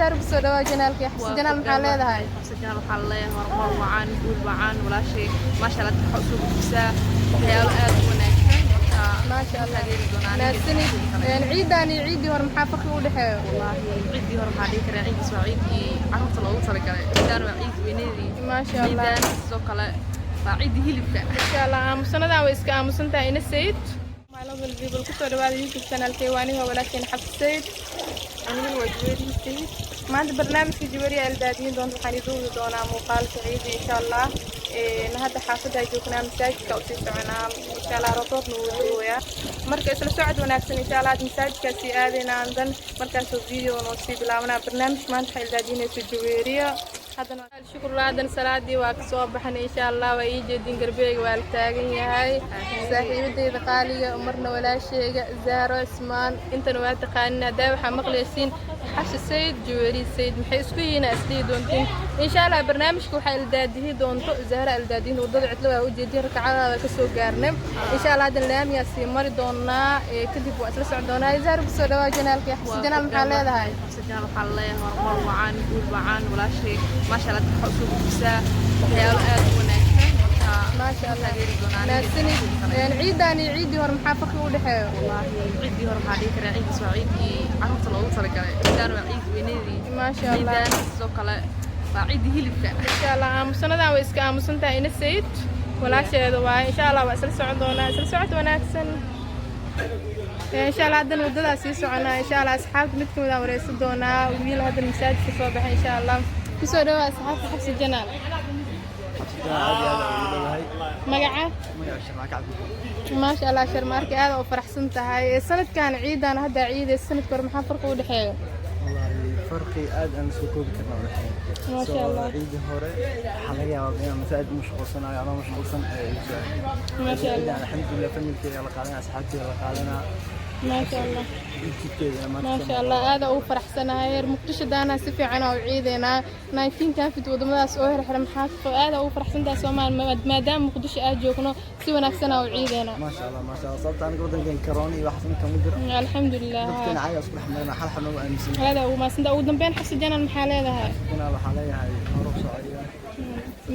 Zahra, kusoo dhawaa channelka Xafsa Channel. Maxaa leedahay? Xafsa Channel waxaa leeyahay horumar wacan, guul wacan, walaashay. Maasha Allah, dadka waxaa usoo gudbisaa waxyaalo aad u wanaagsan. Marka Maasha Allah. taageeri doonaa aniga. Mahadsanid. Ciidan iyo ciiddii hore maxaa farqi u dhexeeyo? Wallaahi, ciiddii hore waxaa dhihi karaa ciiddiis waa ciiddii carruurta loogu talagalay. Ciiddaan waa ciid weynadii. Maasha Allah. Ciiddaan sidoo kale waa ciiddii hilibka. Insha Allah, aamusanadan way iska aamusan tahay ina Sayid. My lovely people, kusoo dhawaada YouTube channelkay. Waa aniga walaasheen Xafsa Sayid. Aniguna waa Juweerihi Sayid. Maanta barnaamijka Juwariya albaadiyin doonta waxaan iduugi doonaa muuqaalka ciida, insha Allah. Hadda xaafadda joognaa, masaajidka usii soconaa, insha Allah. Roobroobna wuu dooyaa, marka isla socod wanaagsan, insha Allah. Hadda masaajidkaa sii aadaynaa, dan markaasoo video noo sii bilaabanaa. Barnaamijka maanta waxaa ildaadinaysa Juweeriya. Haddana shukrullah, haddana salaadii waa kasoo baxnay, insha Allah. Waa ii jeedin, garbeyga waa la taagan yahay. Saaxiibadeyda qaaliga, marna walaasheyga, Zahro Cismaan, intana waa taqaanin. Haddaa waxaa maqlaysiin Xafsa Sayid, Juweeri Sayid, maxay isku yihiin isdhihi doontiin, insha Allah. Barnaamijka waxaa ildaadihi doonto Zahra ildaadihin. Wadada cidlo waa ujeedin, rakacadaada kasoo gaarnay, insha Allah. Hadda laamiyaa sii mari doonaa, kadib waa isla socon doonaa. Zahra, kusoo dhawaa channelka Xafsa Channel. Maxaa leedahay? Xafsa Channel waxaa leeyahay horumar wacan, guul wacan, walaashay. Maasha Allah, dadka waxaa usoo gudbisaa waxyaalo aad u wanaagsan. Marka Maasha Allah. taageeri doonaa aniga. Mahadsanid. Ciidan iyo ciiddii hore maxaa farqi u dhexeeyo? Wallaahi, ciiddii hore waxaa dhihi karaa ciiddiis waa ciiddii carruurta loogu talagalay. Ciiddaan waa ciid weynadii. Maasha Allah. Ciiddaan sidoo kale waa ciiddii hilibka. Insha Allah, aamusanadan way iska aamusan tahay ina Sayid, walaasheeda waaye. Insha Allah waa isla socon doonaa. Isla socod wanaagsan, insha Allah. Haddana waddadaa sii soconaa, insha Allah. Asxaabta mid kamid aan wareysan doonaa, wiil hadda masaajidka soo baxay, insha Allah. Kusoo dhawaa asxaabta Xafsa Channel. Aad iyo aad ugu dhowahay. Magaca? Magaca Sharmaaka Cabdi. Maasha Allah, Sharmaarka, aad u faraxsan tahay. Sanadkan ciidan hadda ciiday, sanadka hore maxaa farqi u dhexeeyo? Wallaahi, farqi aad aan soo koobi karna u dhexeeya. Maasha So, Allah. Ciidii hore waxaa laga yaabaa inaan masaajid mashquulsanayo ama mashquulsan ee igu soo aaday. Maasha Allah. Ciidan, alxamdulillah, familkeyga la qaadanaa, asxaabteyda la qaadanaa. Maasha Allah. YouTube-keeda maanta. Maasha Allah, aad ugu faraxsanahay. Reer Muqdisho daanaa si fiican oo ciideynaa 19 kan wadamadaas oo xirxiran. Maxaa aad ugu faraxsantahay Soomaali maadaama Muqdisho aad joogno, si wanaagsan oo ciideynaa? Maasha Allah, maasha Allah. Sababta aniga wadankan karoona iyo waxaas inta ma jiro. Alxamdulilah. Dadkana caadi isku dhex marana, xal xal noogu aaminsan. Aad ugu mahadsantahay. Ugu dambeyn, Xafsa Channel maxaa leedahay? Inaa waxaa leeyahay hore u socodiya.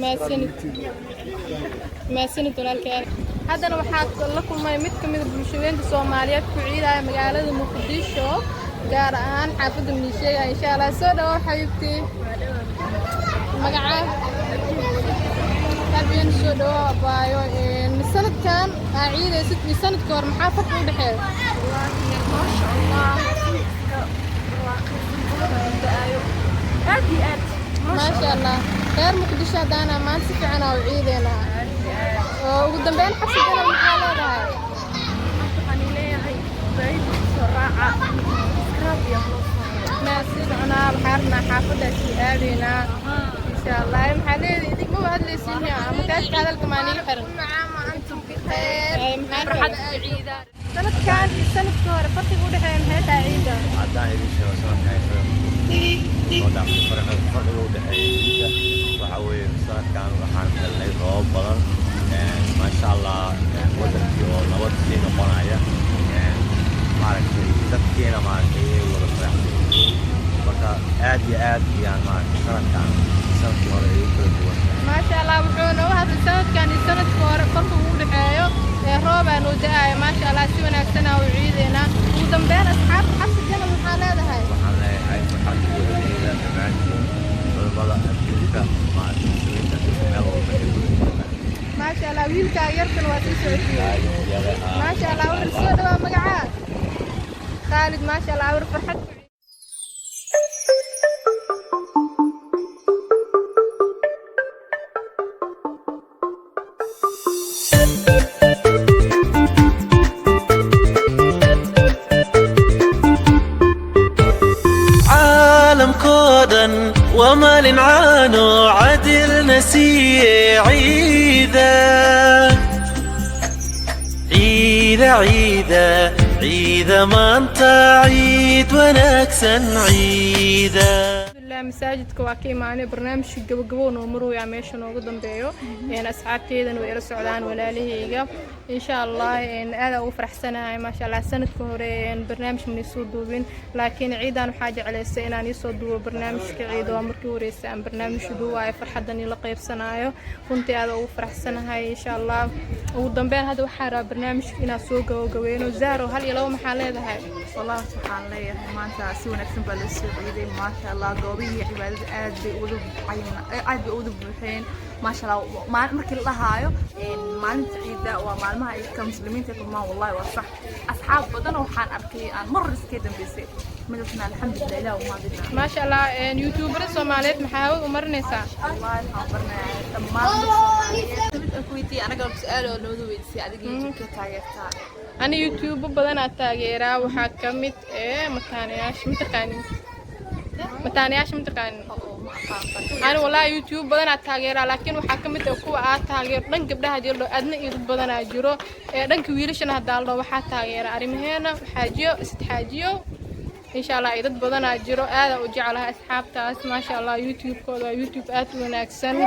Mahadsanid. YouTube. Mahadsanid, walaalkay. Haddana waxaa la kulmay mid ka mid a bulshadeenta Soomaaliyeed ku ciidaya magaalada Muqdisho, gaar ahaan xaafadda Maliisheega, insha Allah. Soo dhawow, xabiibtii. Magaca? Habeen. Soo dhawow, abaayo. Sanadkan aa ciidaysid iyo sanadka hore maxaa farqi u dhexeeya? Maasha Allah, da-aayo aad iyo aad. Maasha Allah, reer Muqdisho haddaana maanta si fiican aa u ciideynaa. Oo ugu dambeyn, Xafsa Channel maxaa leedahay? Waxaan leeyahay baayida soo raaca, subscribe iyo loo Sii soconaa, waxaa rabnaa xaafaddaa sii aadaynaa, insha Allah. Maxaa leedahay? Idin maba hadlaysiin miya ama taajka hadalka maa niga xiran? Maxaa farxad ciida. Sanadkan iyo sanadka hore farqiga u dhexeeya maxay tahay ciidda? Haddaan idin sheego, sanadkan soo dhaafay farqiga u dhexeeya ciidda waxaa weeye, sanadkan waxaan helnay roobab badan, maasha Allah, wadankii oo nabad sii noqonaya, maaragtay, dadkiina, maaragtay, ay wada faraxsan yihiin. Marka aad iyo aad iyaan, maaragtay, sanadkan sanadkii hore ay u kala duwan tahay. Maasha Allah, wuxuu nooga hadlay sanadkan iyo sanadka hore farqiga u dhexeeyo ee roobaa noo da-aaya. Maasha Allah, si wanaagsan aa u ciideynaa. Ugu dambeyn, asxaabta Xafsa Channel maxaa leedahay? Waxaan leeyahay farxad ku wada ciida dhammaantiin, culamada adduunka, maaragtay, muslimiinta adduunka meel walba ay ku joogaan. Maasha Allah, wiilkaa yarkan waa sii socodsiiyey. Yada. Maasha Allah, war soo dhawaa. Magacaa? Khaalid. Maasha Allah, war farxad ku Caalamkoo dhan waa maalin caano cadilna siiye. Ciida, ciida, ciida, ciida, maanta ciid wanaagsan, ciida. Alxamdulilah. Alxamdulilah, masaajidka waa ka imaanay. Barnaamijka gabagabo noo marooyaa, meesha noogu dambeeyo. Asxaabteedana way ila socdaan, walaalahayga. Insha Allah aad ugu faraxsanahay, maasha Allah. Sanadka hore barnaamij mana soo duubin, laakiin ciidan waxaa jeclaystay inaan iisoo duubo barnaamijka ciida. Waa markii horeysay aan barnaamij duubayo, farxaddan ila qaybsanayo. Runtii aad ugu faraxsanahay. Insha Allah, ugu dambeyn hadda waxaa rabaa barnaamijka inaan soo gabagabeyno. Zahro, hal iyo labo maxaa leedahay? Wallahi waxaan leeyahay, maanta si wanaagsan baa loo soo ciiday, maasha Allah. Goobihii cibaadada aad bay uwada buuxeen, maasha Allah. Markii la dhahaayo maalinta ciidda waa maalmaha ay dadka muslimiinta ay kulmaan, wallahi waa sax. Asxaab badan waxaan arkay aan mar hore iskaga dambeysay midasna. Alxamdulilah, ilaah umaadina. Maasha Allah. Youtuberada Soomaaliyeed maxaa hawada u marinaysaa? Wallahi waxaan barnayaa dhammaan dadka Soomaaliyeed. Mid aan ku weydiiyey anaga su-aal oo nabada weydiisay, adiga YouTube-ka taageertaa? Ani YouTube badanaa taageeraa. Waxaa ka mid ee mataanayaasha. Mataqaanin mataanayaasha? Mataqaanin? Ani wallahi YouTube badanaa taageeraa, laakiin waxaa ka mid ah kuwa aad taageero dhan gabdhaha jiro, adna iyo dad badanaa jiro. Ee dhanka wiilashana haddaa la dhaho, waxaa taageera arrimaheena Xaajiyo, Istixaajiyo, insha Allah, iyo dad badanaa jiro. Aadaan u jeclahay asxaabtaas, maasha Allah. YouTube-kooda waa YouTube aad u wanaagsan.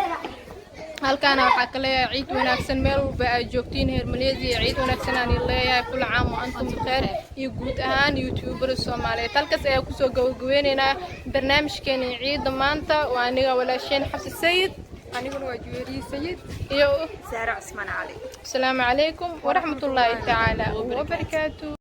Halkaana waxaa ka leeyahay ciid wanaagsan meel walba aad joogtiin. Heer Malaysia, ciid wanaagsan aan idin leeyahay. كل عام وأنتم بخير. Iyo guud ahaan YouTuber Soomaaliyeed, halkaas ayaa kusoo gabagabeyneynaa barnaamijkeena ciidda maanta. Waa aniga walaasheen Xabsi Sayid. Aniguna waa Juweeriye Sayid. Iyo Saare Cusmaan Cali. Asalaamu calaykum waraxmatullaahi tacaala wabarakaatu.